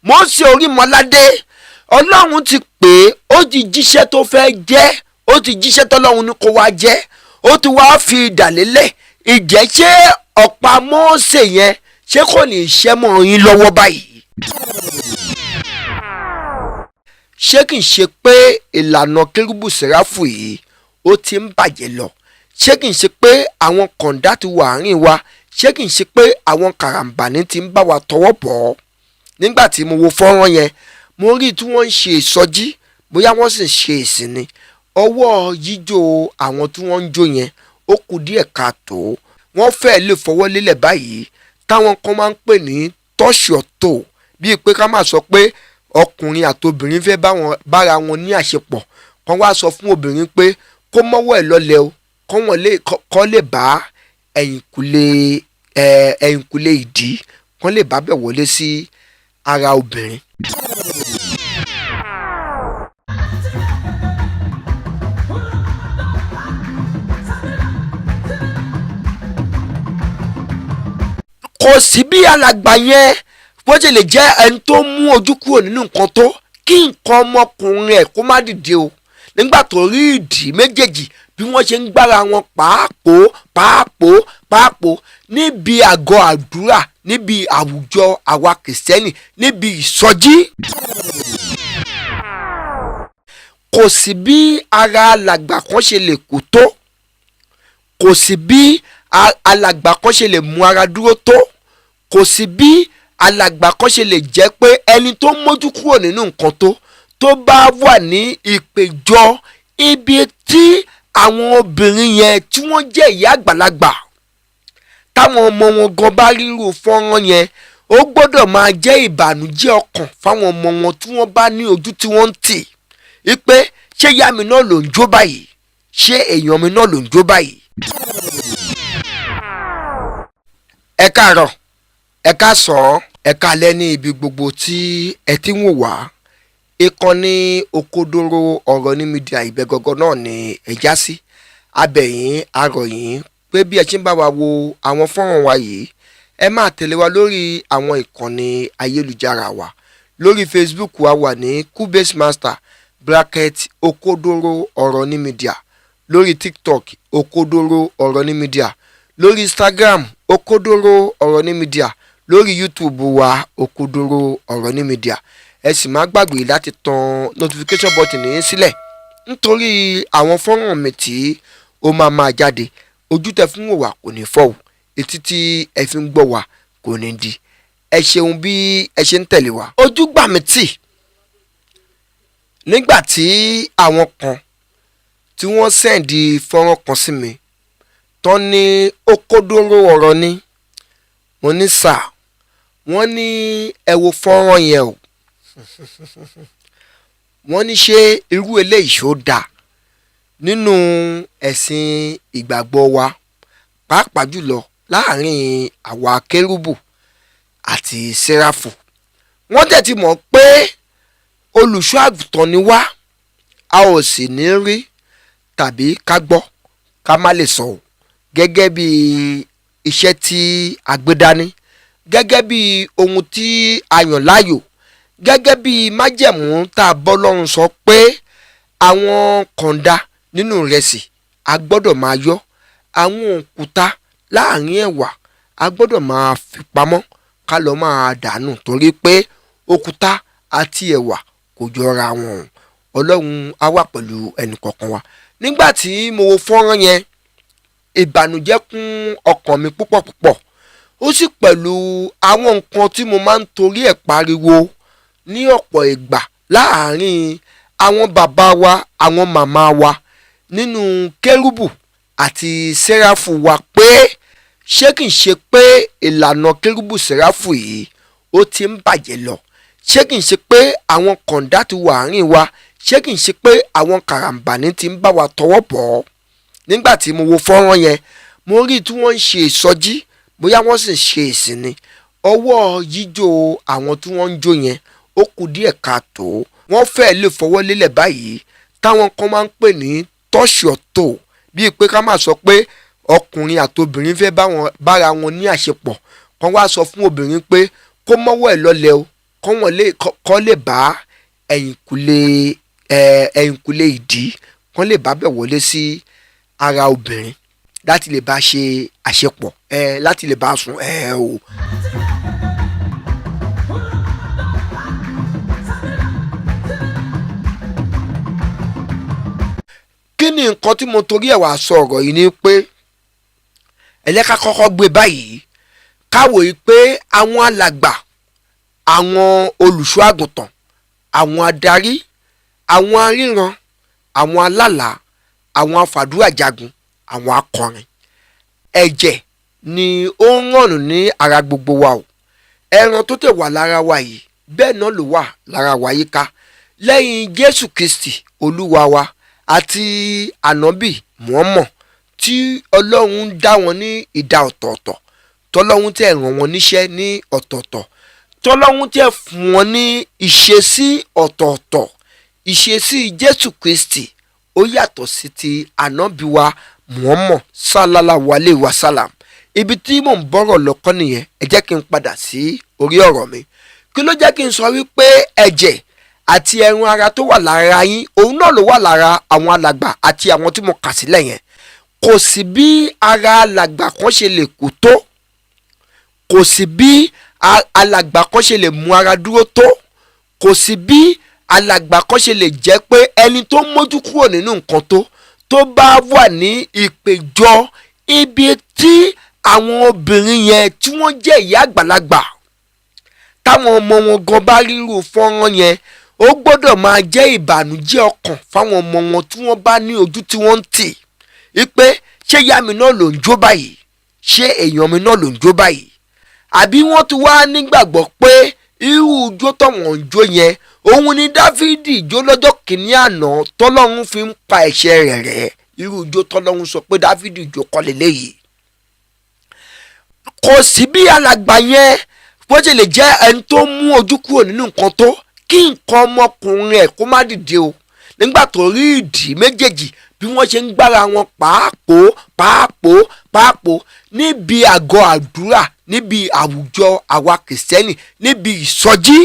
Mósè Orímọládé, Ọlọ́run ti pè é, ó ti jíṣẹ́ tó fẹ́ jẹ́, ó ti jíṣẹ́ tọ́lọ́run ní kó wá jẹ́, ó ti wá fi idà lélẹ̀. Ìjẹ́ ṣé ọ̀pá Mósè yẹn, ṣé kò ní í ṣẹ́ mọ́ yín lọ́wọ́ báyìí? Ṣé kìí ṣe pé ìlànà kérúbù sẹ́ráfù yìí ó ti ń bàjẹ́ lọ? Ṣé kìí ṣe pé àwọn kọ̀ǹdà ti wà àárín wa? Ṣé kìí ṣe pé àwọn kàràǹbàní ti ń bá wa tọwọ́ bọ̀ ọ́? Nígbà tí mo wo fọ́nrán yẹn, mo rí tí wọ́n ń ṣe ìsọjí, bóyá wọ́n sì ń ṣe ìsìn ni. Ọwọ́ jíjó àwọn tí wọ́n ń jó yẹn, ó kù díẹ̀ káàtó. Wọ́n fẹ́ẹ́ lè fọwọ́ lélẹ̀ báyìí, táwọn kan máa ń pè ní tọ́ṣọ̀tò, bíi pé ká máa sọ pé ọkùnrin àtobìnrin fẹ́ bára wọn ní àṣepọ̀, kán wá sọ fún obìnrin pé kó mọ́wọ́ ẹ̀ lọ́lẹ̀ o, kọ́ lè bá ẹ̀yìnkùlé ìdí, kán lè bá bẹ̀ wọlé sí ara obìnrin. Kò sí bí alàgbà yẹn bó ṣe lè jẹ́ ẹni tó mú ojú kúrò nínú nǹkan tó kí nǹkan ọmọkùnrin ẹ̀ kó má dìde o, nígbà tó rí ìdí méjèèjì bí wọ́n ṣe ń gbára wọn pàápòó pàápòó pàápòó níbi àgọ́ àdúrà, níbi àwùjọ àwa kìrìsìtẹ́nì, níbi ìsọjí. Kò sí bí ara alàgbà kan ṣe lè kú tó, kò sí bí alàgbà kan ṣe lè mú ara dúró tó, kò sí bí alàgbà kan ṣe lè jẹ́ pé ẹni tó mójú kúrò nínú nǹkan tó bá wà ní ìpéjọ ibi tí àwọn obìnrin yẹn tí wọ́n jẹ́ ìyá àgbàlagbà, táwọn ọmọ wọn gan bá ríru fọ́nrán yẹn, ó gbọ́dọ̀ máa jẹ́ ìbànújẹ́ ọkàn fáwọn ọmọ wọn tí wọ́n bá ní ojú tí wọ́n ń tì í pé ṣé ìyá mi náà ló ń jó báyìí, ṣé èèyàn mi náà ló ń jó báyìí. Ẹ káàárọ̀, ẹ káàsán, ẹ káalẹ́ ní ibi gbogbo tí ẹ ti ń wò wá. Ìkànnì Òkodoro Ọ̀rọ̀ ní Media ìbẹ̀ gọ́gọ́ náà ni ẹ já sí. Abẹ̀yìn arọ̀yìn pé bí ẹ ṣe ń bá wa wo àwọn fọ́nrán wa yìí, ẹ máa tẹ̀lé wa lórí àwọn ìkànnì ayélujára wa. Lórí Facebook wa wà ní Kubase Master bracket Òkodoro Ọ̀rọ̀ ní Media, lórí TikTok Òkodoro Ọ̀rọ̀ ní Media, lórí Instagram Òkodoro Ọ̀rọ̀ ní Media, lórí YouTube wa Òkodoro Ọ̀rọ̀ ní Media. Ẹ sì má gbàgbé láti tan notification button yín sílẹ̀ nítorí àwọn fọ́nrán mi tí ó máa máa jáde. Ojú tẹ fún wò wá kò ní fọ́ o, etí tí ẹ fi ń gbọ́ wá kò ní di. Ẹ ṣeun bí ẹ ṣe ń tẹ̀lé wa. Ojú gbà mí tì nígbà tí àwọn kan tí wọ́n sẹ́ǹdì fọ́nrán kan sí mi tán ní Òkodoro ọ̀rọ̀ ni. Mo ní sà, wọ́n ní ẹ wo fọ́nrán yẹn o. Wọ́n ní ṣé irú eléyìí ṣó dáa nínú ẹ̀sìn ìgbàgbọ́ wa, pàápàá jùlọ láàrin àwa kérúbù àti sẹ́ráfù. Wọ́n tẹ̀ ti mọ̀ pé olùṣọ́ àgùntàn ni wá, a ò sì ní rí tàbí ká gbọ́ ká má lè sọ ọ́, gẹ́gẹ́ bí iṣẹ́ tí a gbé dání, gẹ́gẹ́ bí ohun tí a yàn láàyò, gẹ́gẹ́ bí májẹ̀mú tá a bọ́ lọ́run sọ pé àwọn kọ̀ǹda nínú ìrẹsì a gbọ́dọ̀ máa yọ, àwọn òkúta láàrin ẹ̀wà a gbọ́dọ̀ máa fi pamọ́ ká lọ máa dànù torí pé òkúta àti ẹ̀wà kò jọra wọn. Ọlọ́run á wà pẹ̀lú ẹnìkọ̀ọ̀kan wa. Nígbà tí mo wo fọ́nrán yẹn, ìbànújẹ́ kún ọkàn mi púpọ̀ púpọ̀. Ó sì pẹ̀lú àwọn nǹkan tí mo máa ń torí ẹ̀ pariwo ní ọ̀pọ̀ ìgbà láàrin àwọn bàbá wa, àwọn màmá wa nínú kérúbù àti sẹ́ráfù wa pé ṣé kìí ṣe pé ìlànà kérúbù sẹ́ráfù yìí ó ti ń bàjẹ́ lọ? Ṣé kìí ṣe pé àwọn kọ̀ǹdà ti wà àárín wa? Ṣé kìí ṣe pé àwọn kàràǹbàní ti ń bá wa tọwọ́ bọ̀ ọ́? Nígbà tí mo wo fọ́nrán yẹn, mo rí tí wọ́n ń ṣe ìsọjí, bóyá wọ́n sì ń ṣe ìsìn ni. Ọwọ́ jíjó àwọn tí wọ́n ń jó yẹn, ó kù díẹ̀ káàtó. Wọ́n fẹ́ẹ́ lè fọwọ́ lélẹ̀ báyìí, táwọn kan máa ń pè ní tọ́ṣọ̀tò, bíi pé ká máa sọ pé ọkùnrin àtobìnrin fẹ́ bára wọn ní àṣepọ̀, kán wá sọ fún obìnrin pé kó mọ́wọ́ ẹ̀ lọ́lẹ̀ o, Kọ́ lè bá ẹ̀yìnkùlé ẹ̀yìnkùlé ìdí kọ́ lè bá bẹ̀ wọlé sí ara obìnrin láti lè bá ṣe àṣepọ̀, láti lè bá sùn o. Kí ni nǹkan tí mo torí ẹ̀ wá sọ ọ̀rọ̀ yìí ni pé ẹ jẹ́ ká kọ́kọ́ gbé báyìí, káwò yìí pé àwọn alàgbà, àwọn olùṣọ́ àgùntàn, àwọn adarí, àwọn aríran, àwọn alálàá, àwọn afàdúrà jagun, àwọn akọrin, ẹ̀jẹ̀ ni ó ń rànù ní ara gbogbo wa o. Ẹran tó tẹ̀ wà lára wa yìí, bẹ́ẹ̀ náà ló wà lára wa yíká lẹ́yìn Jésù Kristi Olúwa wa àti ànábì Muhammad, tí Ọlọ́run ń dá wọn ní ìdá ọ̀tọ̀ọ̀tọ̀, tọ́lọ́run tẹ̀ ràn wọ́n níṣẹ́ ní ọ̀tọ̀ọ̀tọ̀, tọ́lọ́run tẹ̀ fún wọn ní ìṣesí ọ̀tọ̀ọ̀tọ̀. Ìṣesí Jésù Kristi ó yàtọ̀ sí ti ànábì wa Muhammad sallallahu alayhi wa sallam. Ibi tí mò ń bọ̀rọ̀ lọ́kọ́ nìyẹn. Ẹ jẹ́ kí n padà sí orí ọ̀rọ̀ mi. Kí ló jẹ́ kí n sọ wípé ẹ̀jẹ̀ àti ẹran ara tó wà lára yín, òun náà ló wà lára àwọn alàgbà àti àwọn tí mo kà sílẹ̀ yẹn? Kò sí bí ara alàgbà kan ṣe lè kú tó, kò sí bí alàgbà kan ṣe lè mú ara dúró tó, kò sí bí alàgbà kan ṣe lè jẹ́ pé ẹni tó mójú kúrò nínú nǹkan tó bá wà ní ìpéjọ ibi tí àwọn obìnrin yẹn tí wọ́n jẹ́ ìyá àgbàlagbà, táwọn ọmọ wọn gan bá ríru fọ́nrán yẹn, ó gbọ́dọ̀ máa jẹ́ ìbànújẹ́ ọkàn fáwọn ọmọ wọn tí wọ́n bá ní ojú tí wọ́n ń tì í pé ṣé ìyá mi náà ló ń jó báyìí? Ṣé èèyàn mi náà ló ń jó báyìí? Àbí wọ́n ti wá nígbàgbọ́ pé irú ijó tọ̀wọ̀n ń jó yẹn, òun ni Dáfídì jó lọ́jọ́ kìíní àná tọ́lọ́run fi ń pa ẹ̀ṣẹ̀ rẹ̀ rẹ́? Irú ijó tọ́lọ́run sọ pé Dáfídì jó kọ́ leléyìí. Kò sí bí alàgbà yẹn bó ṣe lè jẹ́ ẹni tó mú ojú kúrò nínú nǹkan tó, kí nǹkan ọmọkùnrin ẹ̀ kó má dìde o, nígbà tó rí ìdí méjèèjì bí wọ́n ṣe ń gbára wọn pàápòó pàápòó pàápòó níbi àgọ́ àdúrà, níbi àwùjọ àwa kìrìsìtẹ́nì, níbi ìsọjí.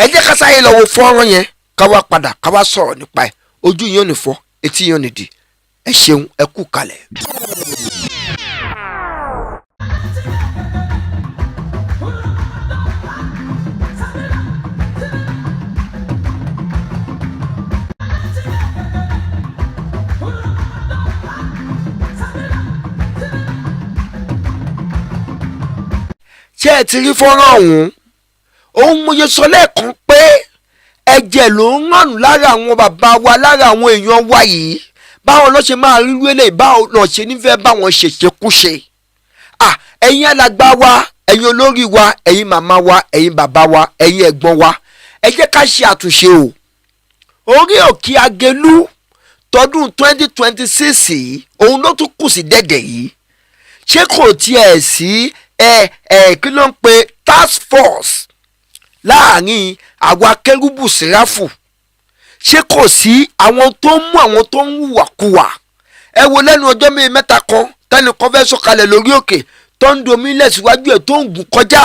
Ẹ jẹ́ ká sáyé lọ wo fọ́nrán yẹn, ká wá padà ká wá sọ̀rọ̀ nípa ẹ̀. Ojú yín ò ní fọ́, etí yín ò ní dì. Ẹ ṣeun, ẹ kú kalẹ̀. Ṣé ẹ ti rí fọ́nrán ọ̀hún? Òun mo yẹ sọ lẹ́ẹ̀kan pé ẹ̀jẹ̀ ló ń rànù lára àwọn bàbá wa, lára àwọn èèyàn wa yìí. Báwọn ló ṣe máa rírú eléyìí? Báwọn lọ ṣe nífẹ̀ẹ́ báwọn ṣèṣekúṣe? Ẹ̀yin alàgbà wa, ẹ̀yin olórí wa, ẹ̀yin màmá wa, ẹ̀yin bàbá wa, ẹ̀yin ẹ̀gbọ́n wa, ẹ jẹ́ ká ṣe àtúnṣe o. Orí òkè Agelu tọdún 2026 yìí, òun ló tún kù sí dẹ̀dẹ̀ yìí. Ṣé kò tiẹ̀ sí ẹ ẹ kí ló ń pe task force láàrin àwa kérúbù síráfù? Ṣé kò sí àwọn tó ń mú àwọn tó ń hùwàkuwà? Ẹ wo lẹ́nu ọjọ́ bíi mẹ́ta kan, tẹnìkan fẹ́ sọ̀kalẹ̀ lórí òkè, tó ń domi lẹ̀ síwájú ẹ̀, tó ń gùn kọjá.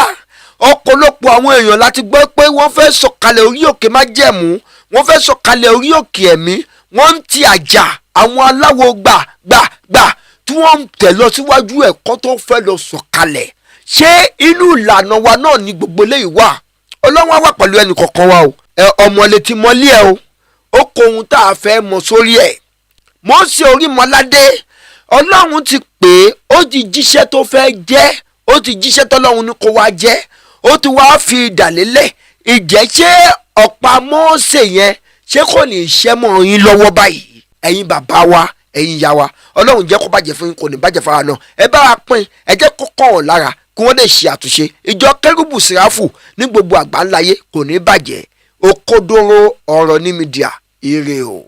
Ọ̀pọ̀lọpọ̀ àwọn èèyàn láti gbọ́ pé wọ́n fẹ́ sọ̀kalẹ̀ orí òkè májẹ̀mú, wọ́n fẹ́ sọ̀kalẹ̀ orí òkè ẹ̀mí, wọ́n ń ti àjà àwọn aláwo gbà gbà gbà tí wọ́n ń tẹ̀ lọ síwájú ẹ̀kọ́ tó fẹ́ lọ sọ̀kalẹ̀. Ṣé inú ìlànà wa náà ni gbogbo eléyìí wà? Ọlọ́run á wà pẹ̀lú ẹnì kọ̀ọ̀kan wa o. Ẹ ọmọ létí mọ́lé ẹ o, ó kó ohun tá a fẹ́ mọ sórí ẹ̀. Mósè Orímọládé, Ọlọ́run ti pè é, ó ti jíṣẹ́ tó fẹ́ jẹ́, ó ti jíṣẹ́ tọ́lọ́run ní kó wá jẹ́, ó ti wá fi idà lélẹ̀. Ìjẹ́ ṣé ọ̀pá Mósè yẹn, ṣé kò ní í ṣẹ́ mọ́ yín lọ́wọ́ báyìí? Ẹ̀yin bàbá wa, ẹ̀yin ìyá wa, Ọlọ́run jẹ́ kó bàjẹ́ fún yín, kò ní bàjẹ́ fara náà. Ẹ bá wa pín, ẹ jẹ́ kó kàn ọ́ lára kí wọ́n lè ṣe àtúnṣe. Ìjọ kérúbù síráfù ní gbogbo àgbáńláyé kò ní bàjẹ́. Òkodoro ọ̀rọ̀ ní mídíà. Ire o.